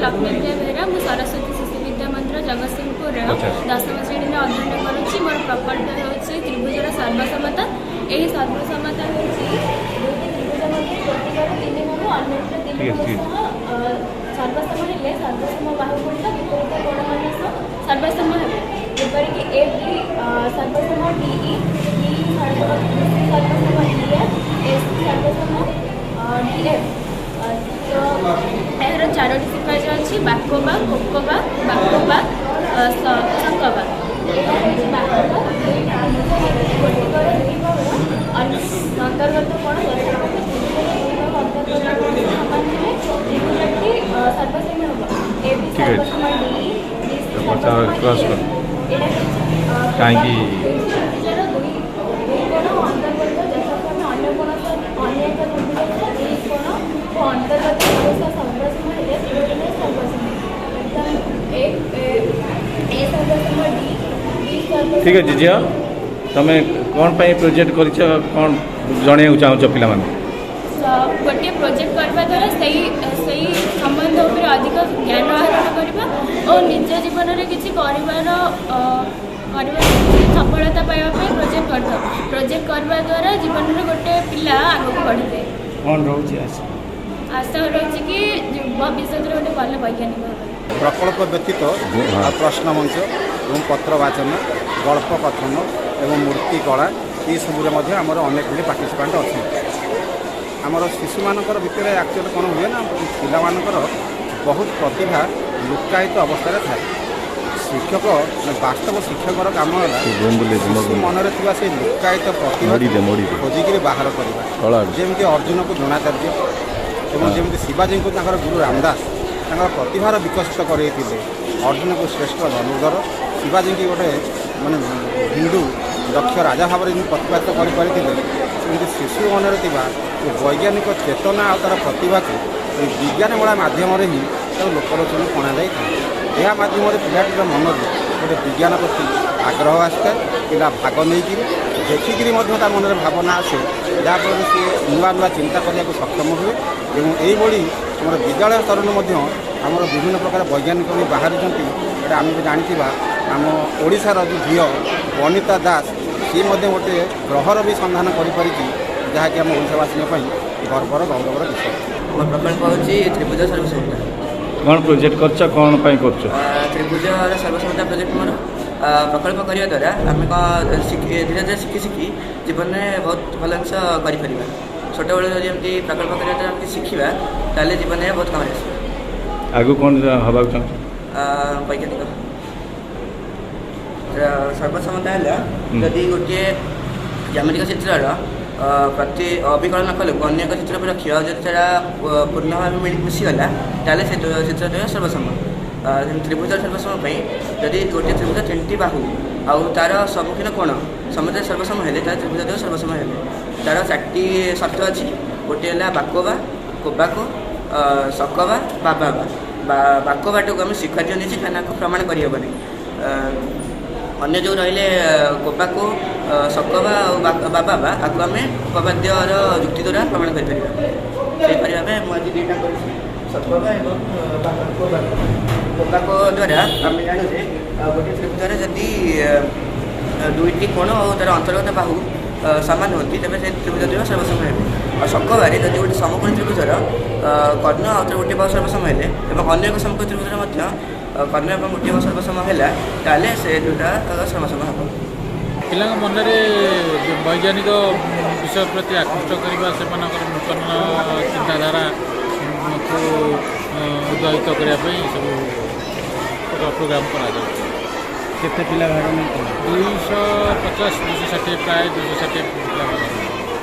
ଲକ୍ଷ୍ମୀପ୍ରିୟା ବେହେରା। ମୁଁ ସରସ୍ୱତୀ ଶିଶୁ ବିଦ୍ୟା ମନ୍ଦିର, ଜଗତସିଂହପୁରର ଦଶମ ଶ୍ରେଣୀରେ ଅଧ୍ୟୟନ କରୁଛି। ମୋର ପ୍ରକଳ୍ପ ହେଉଛି ତ୍ରିଭୁଜର ସର୍ବସମତା। ଏହି ସର୍ବସମତା ହେଉଛି ଦୁଇଟି ତ୍ରିଭୁଜ ମଧ୍ୟରେ ଗୋଟିକର ତିନି ବାହୁ ଅନ୍ୟଟିର ତିନି ବାହୁ ସହ ସର୍ବସମ ହେଲେ ସର୍ବସମ ବାହୁ ଗୁଡ଼ିକ ବିପରୀତ କୋଣମାନ ସହ ସର୍ବସମ ହେବ। ଯେପରିକି ଏ ବି ସର୍ବସମ ଡିଇ, ଡି ସର୍ବସମ ଡି ଏଫ୍, ଏସ୍ ସର୍ବସମ ଡି ଏଫ୍। ତ ଏହାର ଚାରୋଟି ସ୍ୱୀକାର୍ଯ୍ୟ ଅଛି: ବାକୋବା, କୋକୋବା, ବାକୋବା, ଶଙ୍କବା। ଏହା ହେଉଛି ବାକୋବା। ଦୁଇଟି ତ୍ରିଭୁଜ ମଧ୍ୟରେ ଗୋଟିକର ଦୁଇ ବାହୁର ଅନ୍ତର୍ଗତ କୋଣ ଯଥାକ୍ରମେ ତ୍ରିଭୁଜର ଦୁଇ ବାହୁ ଅନ୍ତର୍ଗତ କୋଣ ସମାନ ହେଲେ ତ୍ରିଭୁଜଟି ସର୍ବସମ ହେବ। ଏ ବି ସର୍ବସମ ଡି, ଡି ସି ସର୍ବସମ ଇ ଏଫ୍। ଏଇଟା ହେଉଛି କାହିଁକି? ତ୍ରିଭୁଜର ଦୁଇ ଦୁଇ କୋଣ ଅନ୍ତର୍ଗତ ଯଥାକ୍ରମେ ଅନ୍ୟ କୋଣ ସହ ଅନ୍ୟ ଏକ ତ୍ରିଭୁଜର ଦୁଇ କୋଣ ଓ ଅନ୍ତର୍ଗତ ବାହୁ ସହ ସର୍ବସମ ହେଲେ ତ୍ରିଭୁଜଟି ସର୍ବସମ। ଏ ଏ ସର୍ବସମ ଡି, ଡି ସର୍ବସମ। ଠିକ୍ ଅଛି ଝିଅ, ତମେ କ'ଣ ପାଇଁ ପ୍ରୋଜେକ୍ଟ କରିଛ? କ'ଣ ଜଣେଇବାକୁ ଚାହୁଁଛ ପିଲାମାନଙ୍କୁ? ଗୋଟିଏ ପ୍ରୋଜେକ୍ଟ କରିବା ଦ୍ୱାରା ସେଇ ସେଇ ସମ୍ବନ୍ଧ ଉପରେ ଅଧିକ ଜ୍ଞାନ ଆହରଣ କରିବା ଓ ନିଜ ଜୀବନରେ କିଛି କରିବାର କରିବାର ସଫଳତା ପାଇବା ପାଇଁ ପ୍ରୋଜେକ୍ଟ କରିଥାଉ। ପ୍ରୋଜେକ୍ଟ କରିବା ଦ୍ୱାରା ଜୀବନରେ ଗୋଟେ ପିଲା ଆଗକୁ ବଢ଼ିଥାଏ। କ'ଣ ରହୁଛି ଆଶା? ଆଶା ରହୁଛି କି ଭବିଷ୍ୟତରେ ଗୋଟେ ଭଲ ବୈଜ୍ଞାନିକ ହେବା। ପ୍ରକଳ୍ପ ବ୍ୟତୀତ ଆଉ ପ୍ରଶ୍ନ ମଞ୍ଚ ଏବଂ ପତ୍ର ବାଚନ, ଗଳ୍ପ କଥନ ଏବଂ ମୂର୍ତ୍ତି କଳା, ଏସବୁରେ ମଧ୍ୟ ଆମର ଅନେକ ଗୁଡ଼ିଏ ପାର୍ଟିସିପାଣ୍ଟ ଅଛନ୍ତି। ଆମର ଶିଶୁମାନଙ୍କର ଭିତରେ ଆକ୍ଚୁଆଲି କ'ଣ ହୁଏ ନା, ପିଲାମାନଙ୍କର ବହୁତ ପ୍ରତିଭା ଲୁକ୍କାୟିତ ଅବସ୍ଥାରେ ଥାଏ। ଶିକ୍ଷକ ମାନେ ବାସ୍ତବ ଶିକ୍ଷକର କାମ ହେଲା ଶିଶୁ ମନରେ ଥିବା ସେଇ ଲୁକ୍କାୟିତ ପ୍ରତିଭା ଖୋଜିକିରି ବାହାର କରିବା। ଯେମିତି ଅର୍ଜୁନକୁ ଦ୍ରୋଣାଚାର୍ଯ୍ୟ ଏବଂ ଯେମିତି ଶିବାଜୀଙ୍କୁ ତାଙ୍କର ଗୁରୁ ରାମଦାସ ତାଙ୍କର ପ୍ରତିଭାର ବିକଶିତ କରେଇଥିଲେ। ଅର୍ଜୁନକୁ ଶ୍ରେଷ୍ଠ ଧନୁର୍ଧର, ଶିବାଜୀଙ୍କୁ ଗୋଟେ ମାନେ ହିନ୍ଦୁ ଦକ୍ଷ ରାଜା ଭାବରେ ଯେମିତି ପ୍ରତିପାଦିତ କରିପାରିଥିଲେ, ସେମିତି ଶିଶୁ ମନରେ ଥିବା ଏ ବୈଜ୍ଞାନିକ ଚେତନା ଆଉ ତା'ର ପ୍ରତିଭାକୁ ଏ ବିଜ୍ଞାନ ମେଳା ମାଧ୍ୟମରେ ହିଁ ତାକୁ ଲୋକଲୋଚନକୁ ଅଣାଯାଇଥାଏ। ଏହା ମାଧ୍ୟମରେ ପିଲାଟିର ମନରେ ଗୋଟେ ବିଜ୍ଞାନ ପ୍ରତି ଆଗ୍ରହ ଆସିଥାଏ। ପିଲା ଭାଗ ନେଇକିରି ଦେଖିକିରି ମଧ୍ୟ ତା ମନରେ ଭାବନା ଆସେ, ଯାହାଫଳରେ ସିଏ ନୂଆ ନୂଆ ଚିନ୍ତା କରିବାକୁ ସକ୍ଷମ ହୁଏ। ଏବଂ ଏଇଭଳି ଆମର ବିଦ୍ୟାଳୟ ସ୍ତରରୁ ମଧ୍ୟ ଆମର ବିଭିନ୍ନ ପ୍ରକାର ବୈଜ୍ଞାନିକ ବି ବାହାରିଛନ୍ତି। ଏଇଟା ଆମେ ବି ଜାଣିଥିବା, ଆମ ଓଡ଼ିଶାର ଯେଉଁ ଝିଅ ବନିତା ଦାସ, ସିଏ ମଧ୍ୟ ଗୋଟେ ଗ୍ରହର ବି ସନ୍ଧାନ କରିପାରିଛି, ଯାହାକି ଆମ ଓଡ଼ିଶାବାସୀଙ୍କ ପାଇଁ ଗର୍ବର ଗୌରବର ବିଷୟ। ମୋ ପ୍ରକଳ୍ପ ହେଉଛି ତ୍ରିଭୁଜ ସର୍ବସମତା। କ'ଣ ପ୍ରୋଜେକ୍ଟ କରିଛ? କ'ଣ ପାଇଁ କରୁଛ? ତ୍ରିଭୁଜର ସର୍ବସମତା ପ୍ରୋଜେକ୍ଟ ମୋର। ପ୍ରକଳ୍ପ କରିବା ଦ୍ୱାରା ଆମେ କ'ଣ ଶିଖି, ଧୀରେ ଧୀରେ ଶିଖି ଶିଖି ଜୀବନରେ ବହୁତ ଭଲ ଜିନିଷ କରିପାରିବା। ଛୋଟବେଳୁ ଯଦି ଏମିତି ପ୍ରକଳ୍ପ କରିବା ଦ୍ୱାରା ଆମେ କିଛି ଶିଖିବା, ତାହେଲେ ଜୀବନରେ ବହୁତ କାମରେ ଆସିବ। ଆଗକୁ କ'ଣ ହେବାକୁ ଚାହୁଁଛ? ବୈଜ୍ଞାନିକ। ସର୍ବସମତା ହେଲା, ଯଦି ଗୋଟିଏ ଜ୍ୟାମିତିକ ଚିତ୍ରର ପ୍ରତି ଅବିକଳ ନକଲକୁ ଅନ୍ୟ ଏକ ଚିତ୍ର ଉପରେ ରଖିବା, ଆଉ ଯଦି ସେଇଟା ପୂର୍ଣ୍ଣ ଭାବେ ମିଶିଗଲା, ତାହେଲେ ସେ ଚିତ୍ର ଦ୍ୱୟ ସର୍ବସମ। ତ୍ରିଭୁଜ ସର୍ବସମ ପାଇଁ ଯଦି ଗୋଟିଏ ତ୍ରିଭୁଜ ତିନିଟି ବାହୁ ଆଉ ତା'ର ସମ୍ମୁଖୀନ କୋଣ ସମସ୍ତେ ସର୍ବସମ ହେଲେ, ତାହେଲେ ତ୍ରିଭୁଜ ଦ୍ୱୟ ସର୍ବସମ ହେବେ। ତା'ର ଚାରିଟି ସର୍ତ୍ତ ଅଛି। ଗୋଟିଏ ହେଲା ବାକୋବା, କୋବାକୋ, ସକବା, ବାବାବା। ବାକୋବାଟାକୁ ଆମେ ସ୍ୱୀକାର୍ଯ୍ୟ ନେଇଛେ, କାହିଁକିନା ଆକୁ ପ୍ରମାଣ କରିହେବନି। ଅନ୍ୟ ଯେଉଁ ରହିଲେ କୋବାକୋ, ସକବା ଆଉ ବାବାବା, ଆକୁ ଆମେ ଉପବାଦ୍ୟର ଯୁକ୍ତି ଦ୍ୱାରା ପ୍ରମାଣ କରିପାରିବା। ସେହିପରି ଭାବେ ମୁଁ ଆଜି ଦୁଇଟା କରିଛି, ସକବା ଏବଂ କୋବାକୋ। କୋବାକୋ ଦ୍ୱାରା ଆମେ ଜାଣୁ ଯେ ଗୋଟିଏ ତ୍ରିଭୁଜରେ ଯଦି ଦୁଇଟି କୋଣ ଆଉ ତା'ର ଅନ୍ତର୍ଗତ ବାହୁ ସମାନ ହୁଅନ୍ତି, ତେବେ ସେ ତ୍ରିଭୁଜ ଦ୍ୱୟ ସର୍ବସମ ହେବେ। ଆଉ ସକବାରେ ଯଦି ଗୋଟେ ସମକୋଣୀ ତ୍ରିଭୁଜର କର୍ଣ୍ଣ ଆଉ ତାର ଗୋଟିଏ ବାହୁ ସର୍ବସମ ହେଲେ ଏବଂ ଅନ୍ୟ ଏକ ସମକୋଣୀ ତ୍ରିଭୁଜର ମଧ୍ୟ କର୍ଣ୍ଣ ଏବଂ ଗୋଟିଏ ବାହୁ ସର୍ବସମ ହେଲା, ତାହେଲେ ସେ ଦୁଇଟା ସର୍ବସମ ହେବ। ପିଲାଙ୍କ ମନରେ ବୈଜ୍ଞାନିକ ବିଷୟ ପ୍ରତି ଆକୃଷ୍ଟ କରିବା, ସେମାନଙ୍କର ନୂତନ ଚିନ୍ତାଧାରାକୁ ଉଦ୍ଭାବିତ କରିବା ପାଇଁ ସବୁ ପ୍ରୋଗ୍ରାମ କରାଯାଉଛି। କେତେ ପିଲା ଭାଗ ନେଇଥିଲେ? 250, 260, ପ୍ରାୟ 260 ପିଲା ଭାଗ ନେଇଥିଲେ।